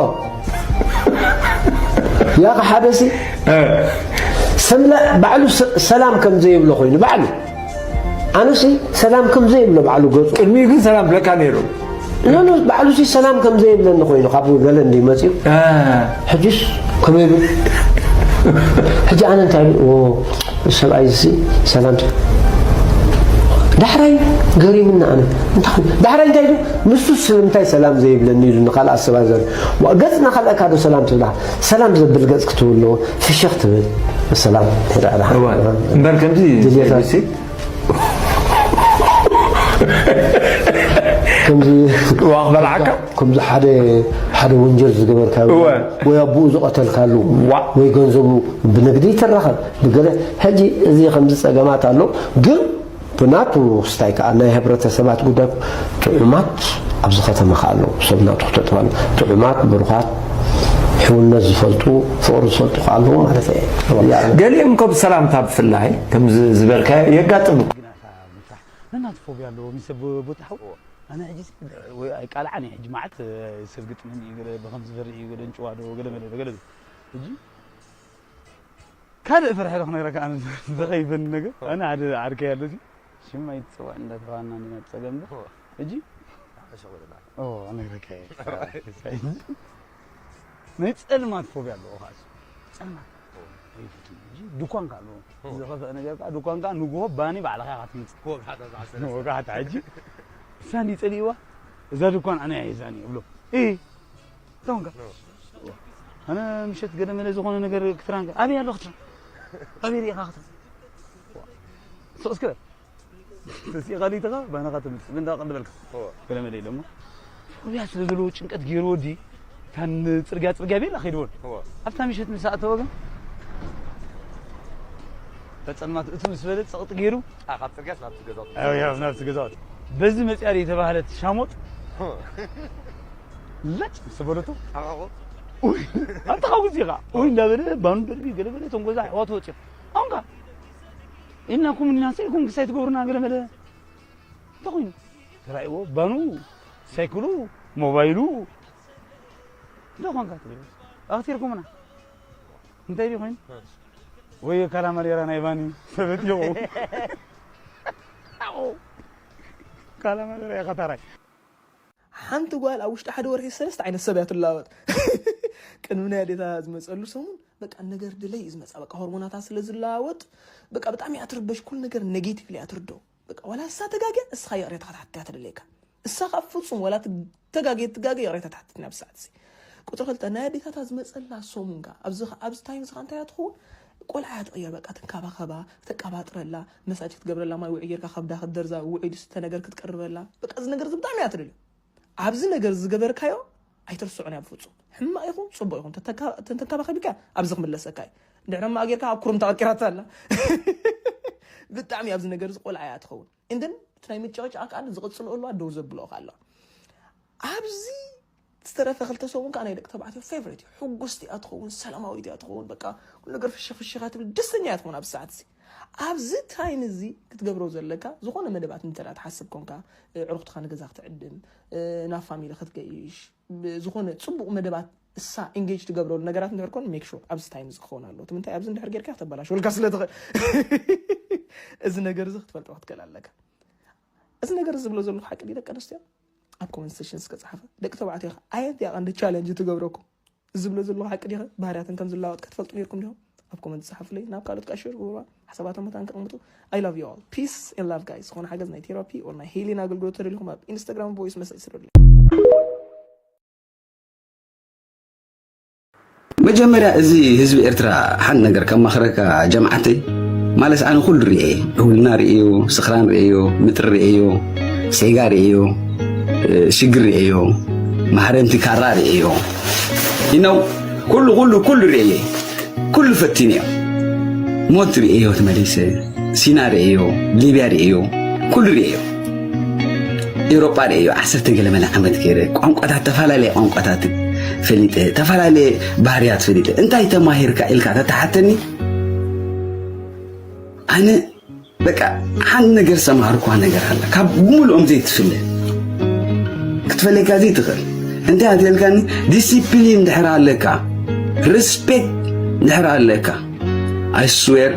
ያኸ ሓደ ሲ ሰምለ ባዕሉ ሰላም ከም ዘይብሎ ኮይኑ ባዕሉ ኣነሲ ሰላም ከም ዘይብሎ ባዕሉ ገጹ ቅድሚኡ ግን ሰላም ብለካ ነይሩ ኖኖ ባዕሉሲ ሰላም ከም ዘይብለኒ ኮይኑ ካብ ገለ እንዲ መፅኡ ሕጅስ ከመይ ብል ሕጂ ኣነ እንታይ ሰብኣይ እዚ ሰላም ዳሕራይ ገሪምና ኣነ እንታይ ዳሕራይ እንታይ ንሱ ስለምንታይ ሰላም ዘይብለኒ ኢሉ ንካልኣ ሰባት ዘር ገጽ ናካልኣካ ዶ ሰላም ትብላ ሰላም ዘብል ገጽ ክትህሉ ኣለዎ ፍሽኽ ትብል ሰላም እምበር ከምዚ ከምዚ ከምዚ ሓደ ወንጀል ዝገበርካ ወይ ኣቦኡ ዝቐተልካሉ ወይ ገንዘቡ ብንግዲ ይትራኸብ ብገለ ሕጂ እዚ ከምዚ ጸገማት ኣሎ ግን ብናቱ ክስታይ ከዓ ናይ ህብረተሰባት ጉዳይ ጥዑማት ኣብዚ ከተማ ከዓ ኣለዉ ሰብ ናቱ ክተጥባሉ ጥዑማት ብሩኻት ሕውነት ዝፈልጡ ፍቕሪ ዝፈልጡ ከዓ ኣለዉ ማለት እየ ገሊኦም ኮ ብሰላምታ ብፍላይ ከምዚ ዝበልካዮ የጋጥም ነናቱ ፎብያ ኣለዎ ምስ ሰብ ቦታ ሓው ኣነ ሕጂ ኣይቃልዓን እየ ሕጂ መዓት ሰብ ግጥመኒ እዩ ገለ ብከም ዝበርእ እዩ ገለ እንጭዋ ዶ ገለ መለ ገለ ሕጂ ካልእ ፍርሒ ዶ ክነግረካ ኣነ ዘኸይፈኒ ነገር ኣነ ሓደ ዓርከይ ኣሎ እዚ ሽም ኣይትፅዋዕ እንዳተባሃልና እንዲና ብፀገም ዶ ሕጂ ነግረካ ናይ ፀልማት ፎብያ ኣለዎ ከዓ ፀልማት ኣይፈቱን ሕጂ ድኳን ከዓ ኣለዎ ዝኸፍአ ነገር ከዓ ድኳን ከዓ ንግሆ ባኒ ባዕልኻ ኢኻ ትምፅእ ወጋሕታ ሕጂ እሳ እንዲ ፀሊእዋ እዛ ድኳን ኣነ እያ ሒዛኒ እብሎ እቶም ከ ኣነ ምሸት ገለ መለ ዝኾነ ነገር ክትራን ኣበይ ኣሎ ክትራን ኣበይ ርኢኻ ክትራን ሶስከ ተሲኻ ሊትኻ ባናኻ ትምልስ ምንዳ ቀልበልካ ገለ መለ ኢሎሞ ፍርያ ስለ ዘለዎ ጭንቀት ገይሩ ወዲ ታን ፅርግያ ፅርግያ ቤላ ከይድዎን ኣብታ ምሸት ምስ ኣተወ ግን ተፀልማት እቱ ምስ በለ ፀቕጢ ገይሩ ካብ ፅርግያ ናብቲ ገዛውቲ በዚ መፅያ የተባህለት ሻሞጥ ለጭ ምስ በለቶ ኣንተ ካብ ግዜ ኸዓ ወይ እንዳበለ ባኑ ደርቢ ገለበለ እቶም ገዛ ኣሕዋቱ ወፂኦም ኣሁን ከዓ ኢልናኩም ኢልና ሰይኩም ክሳይ ትገብሩና ገለመለ እንታይ ኮይኑ ተራእይዎ ባኑ ሳይክሉ፣ ሞባይሉ፣ እንታይ ኾንካ ትብል? ኣኽቲርኩምና። እንታይ ድዩ ኮይኑ? ወይ ካላማሌራ ናይ ባኒ ሰበት ይኸውን። ካላማሌራ ኢኻ ታራይ። ሓንቲ ጓል ኣብ ውሽጢ ሓደ ወርሒ ሰለስተ ዓይነት ሰብ እያ ትለዋወጥ። ቅድሚ ናይ ኣዴታ ዝመፀሉ ሰሙን በቃ ነገር ድለይ እዩ ዝመፃ። በቃ ሆርሞናታ ስለ ዝለዋወጥ በቃ ብጣዕሚ እያ ትርበሽ። ኩሉ ነገር ኔጌቲቭሊ እያ ትርዶ። በቃ ዋላ እሳ ተጋግያ እስኻ ይቕሬታ ክትሓትት እያ ትደልየካ። እሳ ካብ ፍጹም ዋላ ትጋገ ትጋገ ይቕሬታ ትሓትት ናብ ሰዓት እዚ። ቁጽሪ ክልተ ናይ ኣዴታታ ዝመጸላ ሰሙን ከ ኣብዚ ኣብዚ ታይም እዚ ከ እንታይ እያ ትኸውን? ቆልዓ እያ ትቕየር። በቃ ትንካባኸባ፣ ተቀባጥረላ፣ መሳጅ ክትገብረላ፣ ማይ ውዑይ ጌርካ ከብዳ ክትደርዛ፣ ውዑይ ዝስተ ነገር ክትቅርበላ። በቃ እዚ ነገር እዚ ብጣዕሚ እያ ትደልዮ። ኣብዚ ነገር ዝገበርካዮ ኣይትርስዑን እያ ብፍጹም። ሕማቕ ይኹን ጽቡቕ ይኹን ተተካ- ተንከባኸቢካ ኣብዚ ክምለሰካ እዩ። እንድሕር ሕማቕ ጌርካ ኣብ ኩሩም ተቐርቂራታ ኣላ። ብጣዕሚ ኣብዚ ነገር እዚ ቆልዓ እያ ትኸውን። እንደን እቲ ናይ ምጭቕጫቕ ከኣ ዝቕጽል ኣለዋ ደው ዘብልኦ ከኣ ኣለዋ። ኣብዚ ዝተረፈ ክልተ ሰሙን ከኣ ናይ ደቂ ተባዕትዮ ፌቨሬት እዩ። ሕጉስቲ እያ ትኸውን፣ ሰላማዊት እያ ትኸውን። በቃ ኩሉ ነገር ፍሽኽ ፍሽኽ እያ ትብል፣ ደስተኛ እያ ትኸውን ኣብዚ ሰዓት እዚ። ኣብዚ ታይም እዚ ክትገብሮ ዘለካ ዝኾነ መደባት እንተ ደኣ ትሓስብ ኮንካ፣ እ፣ ዕሩኽትኻ ንገዛ ክትዕድም፣ እ፣ ናብ ፋሚሊ ክትገይሽ፣ ብ-፣ ዝኾነ ጽቡቕ መደባት እሳ ኢንጌጅ ትገብረሉ ነገራት እንድሕር ኮን ሜክ ሹር ኣብዚ ታይም እዚ ክኸውን ኣለዎ። እቲ ምንታይ ኣብዚ እንድሕር ጌርካ ከተበላሽወልካ ስለ ትኽእል። እዚ ነገር እዚ ክትፈልጦ ክትክእል ኣለካ። እዚ ነገር እዚ ዝብሎ ዘለኹ ሓቂ ድዩ ደቂ ኣንስትዮ? ኣብ ኮመንት ሴክሽን እስከ ጸሓፈ። ደቂ ተባዕትዮ ከ ኣየንት እያ ቀንዲ ቻለንጅ ትገብረኩም? እዚ ዝብሎ ዘለኹ ሓቂ ድዩ? ባህርያተን ከም ዝለዋወጥ ክትፈልጡ ነይርኩም ዲኹም? ኣብ ኮመንት ጸሓፉለይ። ናብ ካልኦት ከኣ ሼር ግበሩዋ። ሓሳባቶም መታን ከቐምጡ I love you all. Peace and love guys። ዝኾነ ሓገዝ ናይ ቴራፒ ኦር ናይ ሂሊን ኣገልግሎት ተደሊኹም ኣብ ኢንስታግራም ቮይስ መሰጅ ስደዱለይ። መጀመርያ እዚ ህዝቢ ኤርትራ ሓንቲ ነገር ከማኽረካ ጀምዓተይ፣ ማለት ኣነ ኩሉ ርእየ፣ ዕውልና ርእዮ፣ ስኽራን ርእዮ፣ ምጥሪ ርእዮ፣ ሴጋ ርእዮ፣ እ፣ ሽግር ርእዮ፣ ማሕረምቲ ካራ ርእዮ። You know፣ ኩሉ፣ ኩሉ፣ ኩሉ ርእየ፣ ኩሉ ፈቲነዮ። ሞት ርእዮ ተመሊሰ፣ ሲና ርእዮ፣ ሊብያ ርእዮ፣ ኩሉ ርእዮ። ኤውሮጳ ርእዮ፣ ዓሰርተ ገለ መለ ዓመት ገይረ፣ ቋንቋታት፣ ተፈላለየ ቋንቋታት ፈሊጠ፣ ተፈላለየ ባህርያት ፈሊጠ። እንታይ ተማሂርካ ኢልካ ተተሓተኒ፣ ኣነ በቃ ሓንቲ ነገር ዝተማሃርኳ ነገር ኣላ፣ ካብ ብምልኦም ዘይትፍለ ክትፈለካ ዘይትኽእል። እንታይ ኣትየልካኒ? ዲሲፕሊን ድሕር ኣለካ፣ ሪስፔክት ድሕር ኣለካ፣ I swear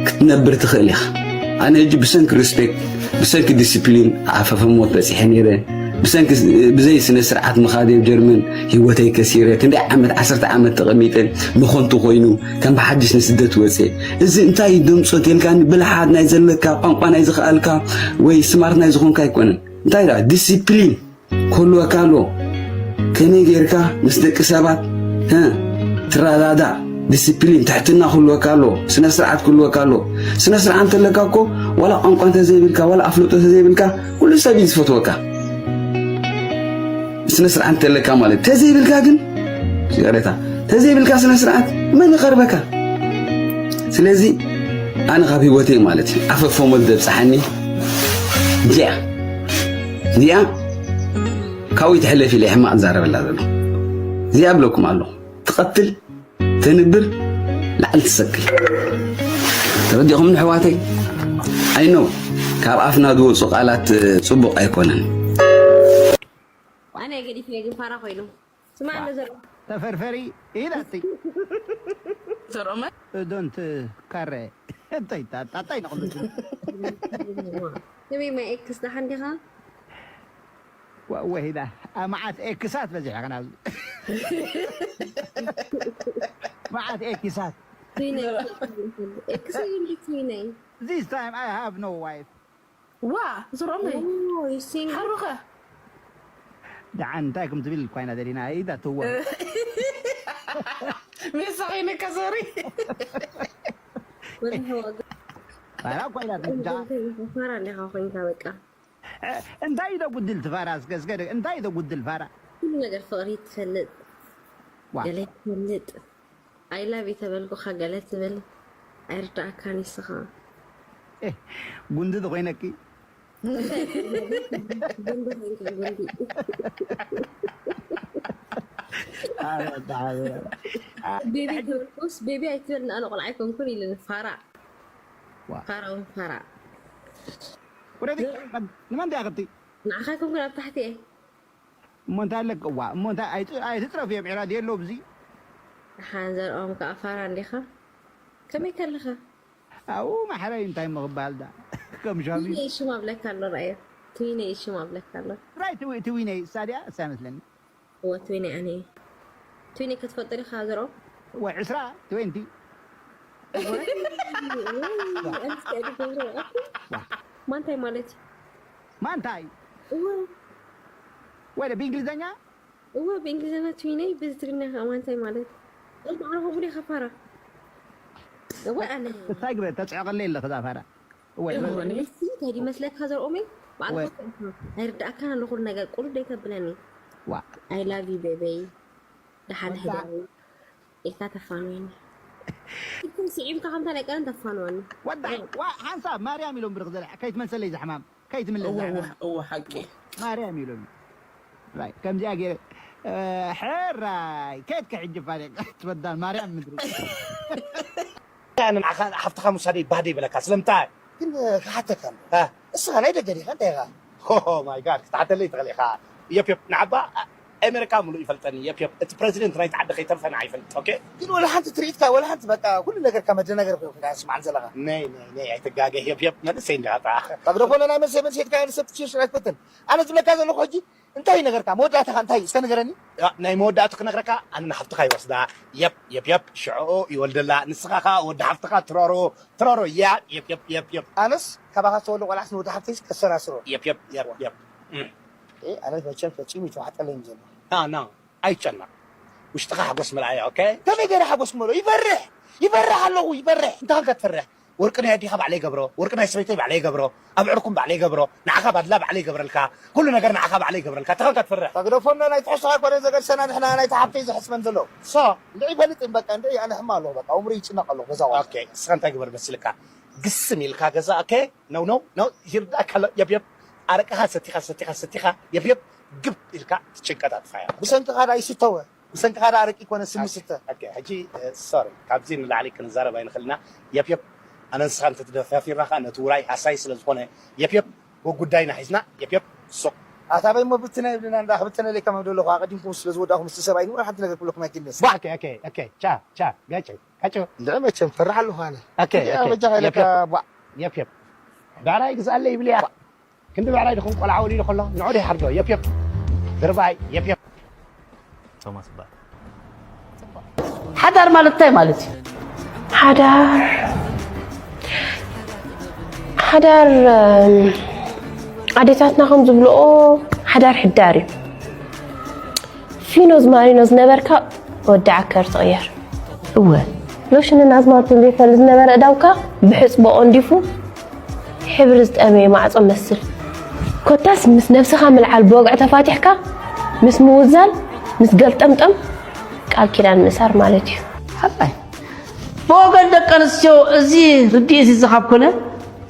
ክትነብር ትኽእል ኢኻ። ኣነ ሕጂ ብሰንኪ ሪስፔክት፣ ብሰንኪ ዲሲፕሊን ዓፈፈ ሞት በጺሐ ነይረ። ብሰንኪ ብዘይ ስነ ስርዓት ምኻድ ኣብ ጀርመን ህይወተይ ከሲረ። ክንደይ ዓመት፣ ዓሰርተ ዓመት ተቐሚጠ፣ ንኾንቱ ኮይኑ ከም ብሓድሽ ንስደት ወጽኤ። እዚ እንታይ እዩ ደምጾ ተልካኒ? ብልሓት ናይ ዘለካ፣ ቋንቋ ናይ ዝኽኣልካ ወይ ስማርት ናይ ዝኾንካ ኣይኮነን። እንታይ ደኣ ዲሲፕሊን ክህልወካ ኣለዎ። ከመይ ጌርካ ምስ ደቂ ሰባት፣ እ፣ ትረዳዳእ፣ ዲሲፕሊን፣ ትሕትና ክህልወካ ኣለዎ። ስነ ስርዓት ክህልወካ ኣለዎ። ስነ ስርዓት እንተለካ እኮ ዋላ ቋንቋ እንተዘይብልካ፣ ዋላ ኣፍልጦ እንተዘይብልካ፣ ኩሉ ሰብ እዩ ዝፈትወካ። ስነ ስርዓት እንተለካ ማለት፣ ተዘይብልካ ግን፣ ይቕሬታ፣ ተዘይብልካ ስነ ስርዓት መን ይቐርበካ? ስለዚ ኣነ ካብ ህይወተይ ማለት እዩ፣ ዓፈፎ ሞት ዘብጽሓኒ እዚኣ፣ እዚኣ ካብኡ ይትሕለፍ ኢለ ሕማቕ ዝዛረበላ ዘሎ። እዚኣ እብለኩም ኣለኹ፣ ትቐትል፣ ተንብር፣ ላዕሊ ትሰቅል። ተረዲእኹም ንሕዋተይ? I know፣ ካብ ኣፍና ዝወጹ ቃላት፣ እ፣ ጽቡቕ ኣይኮነን። ኣነ ገዲፍዮ ግን ፋራ ኮይኑ። ስማዕ ኣሎ ዘሎ። ተፈርፈሪ ኢላትይ። ዘርኦመ? ዶንት ካረ። እንታይ ታ-፣ ታ-፣ እንታይ ነቕምጥ? ስሚ ማይ ኤክስ ደሓን ዲኻ? ዋ-፣ ወሂዳ። ኣ፣ መዓት ኤክሳት በዚሕኻ ናብዚ። መዓት ኤክሳት። ትዊነይ። ኤክስ እዩ እንዲ ትዊነይ። This time I have no wife. ዋ፣ ዝሮመይ። ኦ፣ you single? ሓሩኸ? ደሓን እንታይ ከም ትብል እኳ ኢና ደሊና፣ ኢዳ ትዋ። ሜሳ ኮይነካ፣ ሶሪ። ወላ ሕዋ ገ-፣ ፋራ እኳ ኢና ደሊና። እንታይ ኢኻ፣ ፋራ እንዲኻ ኮይንካ በቃ። እ፣ እንታይ ኢዶ ጉድል ትፋራ? እስከ፣ እስከ፣ እንታይ ኢዶ ጉድል ፋራ? ኩሉ ነገር ፍቕሪ ትፈልጥ፣ ዋ። ገለ ትፈልጥ። I love you ተበልኩኻ ገለ ትብል ኣይርዳእካን ንስኻ። ኤ፣ ጉንዲ ዶ ኮይነኪ? ጉንዲ ኮይንካ ጉንዲ። ኣረ፣ ኣረ። ቤቢ ተበልኩስ፣ ቤቢ ኣይትበል፣ ንኣነ ቆልዓ ኣይኮንኩን ኢለ ፋራ። ዋ። ፋራ እውን ፋራ። ወረዲ፣ ንመን ድያ ከብቲ? ንዓኻ ኣይኮንኩን ኣብ ታሕቲ እየ። እሞ እንታይ ኣለካ? እዋ፣ እሞ እንታይ ኣይት-፣ ኣይትጥረፍ እዮም፣ ዕራድ የለውም እዚ። ሓንዘርኦም ከዓ ፋራ እንዲኻ? ከመይ ከለኻ? ኣው ማሕረይ እንታይ ምኽባል ዳ? ከም ሻሚ። ትዊነይ ሽም ኣብለካ ኣሎ፣ ራእዮ። ትዊነይ ሽም ኣብለካ ኣሎ። ራይ ትዊ-፣ ትዊነይ፣ እሳ ድያ? እሳ ይመስለኒ። እወ፣ ትዊነይ ኣነ እየ። ትዊነይ ክትፈልጦ ዲኻ ዘርኦም? እዋ፣ ዕስራ፣ ትዌንቲ። እወ፣ እወ፣ ኣንስ ከዲ ገብረ፣ ኣኩ። ማንታይ ማለት እዩ? ማንታይ? እወ። ወደ ብእንግሊዝኛ? እወ፣ ብእንግሊዝኛ ትዊነይ፣ ብትግርኛ ከዓ ማንታይ ማለት እዩ? እሞ ኣነ ከምኡ ዲኻ ፋራ? እወ፣ ኣነ። እንታይ ግበ፣ ተጽዕቐለይ ኣለኺ እዛ ፋራ። እወ፣ እወ። እወ፣ ንሱ እንታይ ይመስለካ ዘርኦመይ? ባዕልኻ እወ። ትፈልጦ። ኣይርድኣካን ኣሎ ኩሉ ነገር፣ ቁሩብ ደይ ተብለኒ። ዋ። I love you ቤበይ። ደሓን ወዳ። ህደሪ። ኢልካ ተፋንወኒ። ትክክል ስዒብካ ከምታ ናይ ቀደም ተፋንወኒ። ወዳ፣ ኣይ። ዋ፣ ሓንሳብ ማርያም ኢሎም ብርኽ ዘለ፣ ከይትመልሰለይ ዝሕማም፣ ከይትምለስ እወ፣ ዝሕማም። እወ፣ እወ፣ ሓቂ። ማርያም ኢሎም። ራይ፣ ከምዚኣ ገይረ፣ እ፣ ሕራይ፣ ከየትካ ሕጂ ፋሪቕ፣ ትበዳል ማርያም ምድሪ። ኣነ ንዓኻ ሓፍትኻ ምውሳደይ ባህደ ይበለካ፣ ስለምንታይ? ግን ክሓተካ ኣሎ። እ። እስኻ ናይ ደገ ዲኻ እንታይ ኢኻ? ኦ ማይ ጋድ፣ ክትሓተለይ ትኽእል ኢኻ። የፕ የፕ፣ ንዓባ ኣሜሪካ ምሉእ ይፈልጠኒ። የፕ የፕ፣ እቲ ፕረዚደንት ናይቲ ዓዲ ከይተርፈ ንዓይ ይፈልጥ። ኦኬ? ግን ወላ ሓንቲ ትርኢትካ፣ ወላ ሓንቲ በቃ ኩሉ ነገርካ መደናገሪ ኮይኑ ኢኻ ስማዕ ዘለኻ። ነይ፣ ነይ፣ ነይ፣ ኣይትጋገ። የፕ የፕ፣ መንእሰይ እንዲኻ ጥራሕ። ኣብ ደኾነ ናይ መንእሰይ መንእሰይ ኢልካ ንሰብ ትሽርሽር ኣይትፈትን። ኣነ ዝብለካ ዘለኹ ሕጂ እንታይ እዩ ነገርካ? መወዳእታኻ እንታይ እዩ? እስከ ንገረኒ። ያ፣ ናይ መወዳእቱ ክነግረካ፣ ኣነ ንሓፍትኻ ይወስዳ። የፕ፣ የፕ፣ የፕ፣ ሽዕኡ ይወልደላ። ንስኻ ኸኣ ወዲ ሓፍትኻ ትረሮ፣ ትረሮ። ያ፣ የፕ፣ የፕ፣ የፕ፣ የፕ። ኣነስ ካባኻ ዝተወልደ ቆልዓስ ንወዲ ሓፍተይስ ከሰራስሮ። የፕ፣ የፕ፣ የፕ፣ የፕ። እም። ኤ፣ ኣነ መቸም ፈጺሙ ይተዋሕጠለይ እዩ ዘሎ። ና፣ ና፣ ኣይጨነቕ። ውሽጥኻ ሓጎስ ምልኣዮ፣ ኦኬ? ከመይ ገይረ ሓጎስ ክመልኦ? ይፈርሕ፣ ይፈርሕ ኣለኹ፣ ይፈርሕ። እንታይ ኾንካ ትፈርሕ? ወርቂ ናይ ኣዴኻ ባዕለይ ይገብሮ፣ ወርቂ ናይ ሰበይተይ ባዕለይ ይገብሮ፣ ኣብ ዕርኩም ባዕለይ ይገብሮ፣ ንዓኻ ባድላ ባዕለይ ይገብረልካ፣ ኩሉ ነገር ንዓኻ ባዕለይ ይገብረልካ። እንታይ ኾንካ ትፈርሕ? ተግደፎና ናይ ትሕዝቶኻ ኮነ ዘገድሰና ንሕና ናይቲ ሓፍተይ ዝሕስበን ዘሎ። ሶ፣ እንድዒ ይፈልጥ እም በቃ፣ እንድዒ ኣነ ሕማ ኣለኹ በቃ፣ ኣእምሮይ ይጭነቕ ኣለኹ ገዛ ዋላ። ኦኬ፣ እስኻ እንታይ ግበር መሲልካ? ግስም ኢልካ ገዛ፣ ኦኬ? ነው፣ ነው፣ ነው፣ ይርዳእካ ኣሎ፣ የብ፣ የብ። ኣረቅኻ ሰቲኻ፣ ሰቲኻ፣ ሰቲኻ፣ የብ፣ የብ፣ ግብ ኢልካ ትጭንቀት ኣጥፋያ። ብሰንክኻ ደኣ ይስተወ። ብሰንክኻ ደኣ ኣረቂ ኮነ ስሚ ስተ። ኦኬ፣ ሕጂ፣ እ፣ ሶሪ፣ ካብዚ ንላዕሊ ክንዛረብ ኣይንኽእልና። የፕ፣ የፕ፣ ኣነ ንስኻ እንተተደፋፊርና ኸኣ ነቲ ውራይ ሃሳይ ስለ ዝኾነ፣ የፕ፣ የፕ፣ ወጉዳይና ሒዝና፣ የፕ፣ የፕ፣ ሱቕ። ኣታ በይ እሞ ብትነ ይብልና እንዳ ክብትነለይ ከማን ደለኹ፣ ኣቐዲምኩም ስለ ዝወዳእኹም ምስቲ ሰብኣይ ንወላ ሓንቲ ነገር ክብለኩም ኣይክእልን እየ። ቧ፣ ኦኬ፣ ኦኬ፣ ኦኬ፣ ቻ፣ ቻ፣ ጋጨ፣ ጋጨ። እንድዒ መቸም ፈርሕ ኣለኹ ኣነ። ኦኬ፣ እንድዒ ኦኬ፣ በጃኻ የፕ፣ ኢለካ የፕ፣ ቧ። የፕ፣ የፕ። ብዕራይ ግዝኣለይ ይብል እያ። ክንዲ ብዕራይ ድኹም ቆልዓ ወሊዱ ከሎ ንዑ ዶ ይሓርዶ? የፕ የፕ። ድርባይ፣ የፕ የፕ። ቶማስ ይበሃል። ሓዳር ማለት እንታይ ማለት እዩ? ሓዳር ሓዳር እም፣ ኣዴታትና ከም ዝብልኦ ሓዳር ሕዳር እዩ። ፊኖዝ ማሪኖ ዝነበርካ ወዲ ዓከር ትቕየር። እወ፣ ሎሽንን ኣዝማልቶን ዘይፈልጥ ዝነበረ እዳውካ ብሕጽቦ ቆንዲፉ ሕብሪ ዝጠመየ ማዕጾ መስል። ኮታስ ምስ ነብስኻ ምልዓል ብወግዒ ተፋቲሕካ ምስ ምውዛል ምስ ገልጠምጠም ቃል ኪዳን ምእሳር ማለት እዩ። ሓራይ ብወገን ደቂ ኣንስትዮ እዚ ርድኢት እዚ ካብ ኮነ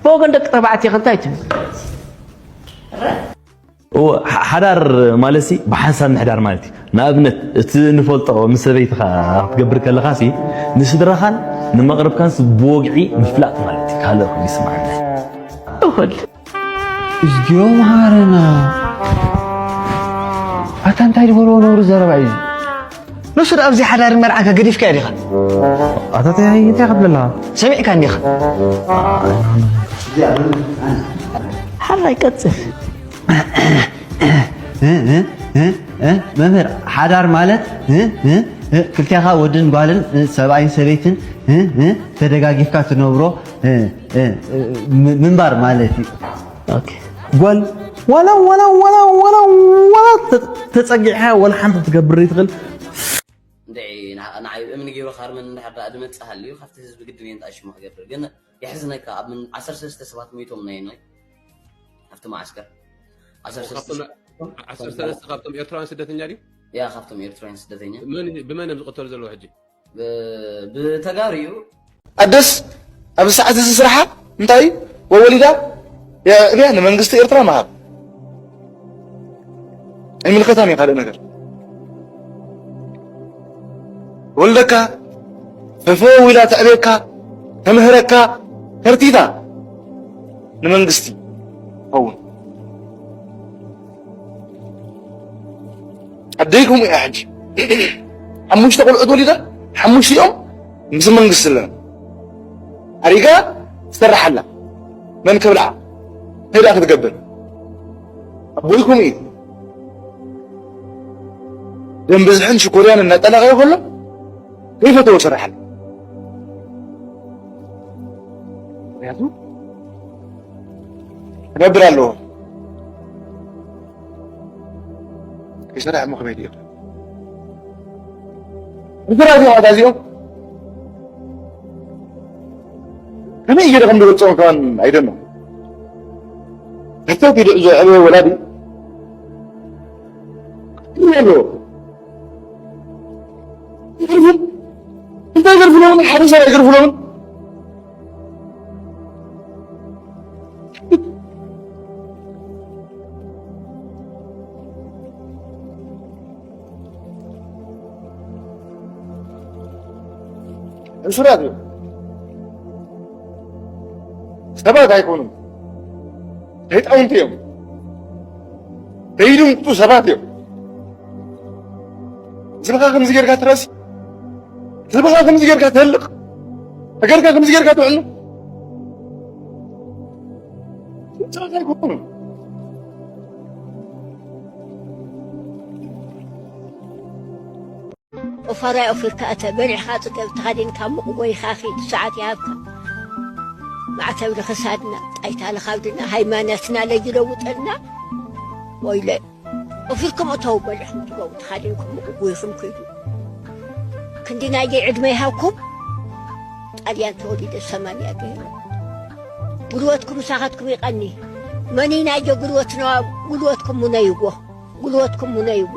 ብወገን ደቂ ተባዕትዮ ከ እንታይ ትብል? እወ፣ ሓ- ሓዳር ማለትሲ ብሓንሳብ ምሕዳር ማለት እዩ። ንኣብነት እቲ እንፈልጦ ምስ ሰበይትኻ ክትገብር ከለኻሲ ንስድራኻን ንመቕርብካንስ ብወግዒ ምፍላጥ ማለት እዩ። ካልእ ይስምዓና። እኹል። እዝግዮ መሃረና። ኣታ እንታይ ዝበልዎ ነውሪ ዘረባ እዩ? ንሱ ደኣ ኣብዚ ሓዳርን መርዓን ከገዲፍካዮ ዲኻ? ኣታ እንታይ እንታይ ከብለላ? ሰሚዕካ እንዲኻ? ሓራይ ቀጽል። መምህር ሓዳር ማለት ክልቴኻ ወድን ጓልን ሰብኣይን ሰበይትን ተደጋጊፍካ ትነብሮ ምንባር ማለት እዩ። ጓል ዋላ ዋላ ዋላ ዋላ ዋላ ተጸጊዕካ ዋላ ሓንቲ ክትገብር ይትኽእል። እንድዒ ንዓ- ንዓይ እምኒ ገይሩ ካርመን እንድሕር ደኣ ዝመጽእ ሃልዩ ካብቲ ህዝቢ ግድን እየ ንጣ ሽሙ ክገብር ግን የሕዝነካ ኣብ ምን ዓሰርተ ሰለስተ ሰባት ሞይቶም ናይ ናይ ኣብቲ መዓስከር ዓሰርተ ሰለስተ ዓሰርተ ሰለስተ ካብቶም ኤርትራውያን ስደተኛ ድዩ? ያ ካብቶም ኤርትራውያን ስደተኛ መን ብመን እዮም ዝቕተሉ ዘለዉ ሕጂ? ብ- ብተጋሩ እዩ ኣደስ ኣብዚ ሰዓት እዚ ስርሓ እንታይ እዩ? ወወሊዳ የዕብያ ንመንግስቲ ኤርትራ ምሃብ ኣይምልከታን እዩ። ካልእ ነገር ወልደካ ፈፈው ኢላ ተዕብየካ ተምህረካ ከርቲታ ንመንግስቲ ኸውን ኣደይኩም እያ ሕጂ ሓሙሽተ ቆልዑት ወሊዳ፣ ሓሙሽቲኦም ምስ መንግስቲ ኣለና። ኣሪጋ ትሰርሓላ። መን ከብልዓ? እንታይ ደኣ ክትገብር? ኣቦይኩም እዩ። ደም ብዝሕን ሽኮርያን እናጠላቐዮ ከሎ ከይፈተዎ ሰርሓላ። ምክንያቱ ክነብር ኣለዎ። ከይሰርሐ እሞ ከመይ ድዮም? እንትና እዚኦም ኣታ እዚኦም ከመይ እየ ከም ዝገልጾም ከማን ኣይደኖ። ሕቶ ኪዱ ዘዕበየ ወላዲ ይብሉ ኣለዎ። ይገርፍን እንታይ ገርፍሎምን ሓደ ሰብ ኣይገርፍሎምን። እሱራት እዮም። ሰባት ኣይኮኑም፣ ሰይጣውንቲ እዮም። ዘይድንቁ ሰባት እዮም። ህዝብኻ ከምዚ ጌርካ ትረሲ፣ ህዝብኻ ከምዚ ጌርካ ትህልቕ፣ ሃገርካ ከምዚ ጌርካ ትዕኑ ሰባት ኣይኮኑም። ኦፋራይ ኦፊርካ እተ በሊዕኻ ጽገብ ተኸዲንካ ሙቕ ጎይኻ ኺድ ሰዓት ይሃብካ። ማዕተብ ንኽሳድና ጣይታ ንኻብድና ሃይማኖትና ለይለውጠልና። ወይለ ኦፊርኩም እተው በሊዕኩም ትገቡ ተኸዲንኩም ሙቕ ጎይኹም ኪዱ። ክንዲ ናየይ ዕድመ ይሃብኩም። ጣልያን ተወሊደ ሰማንያ ገይረ። ጉልበትኩም ምሳኻትኩም ይቐኒ። መን ናዮ ጉልበትና ጉልበትኩም ሙነይዎ። ጉልበትኩም ሙነይዎ።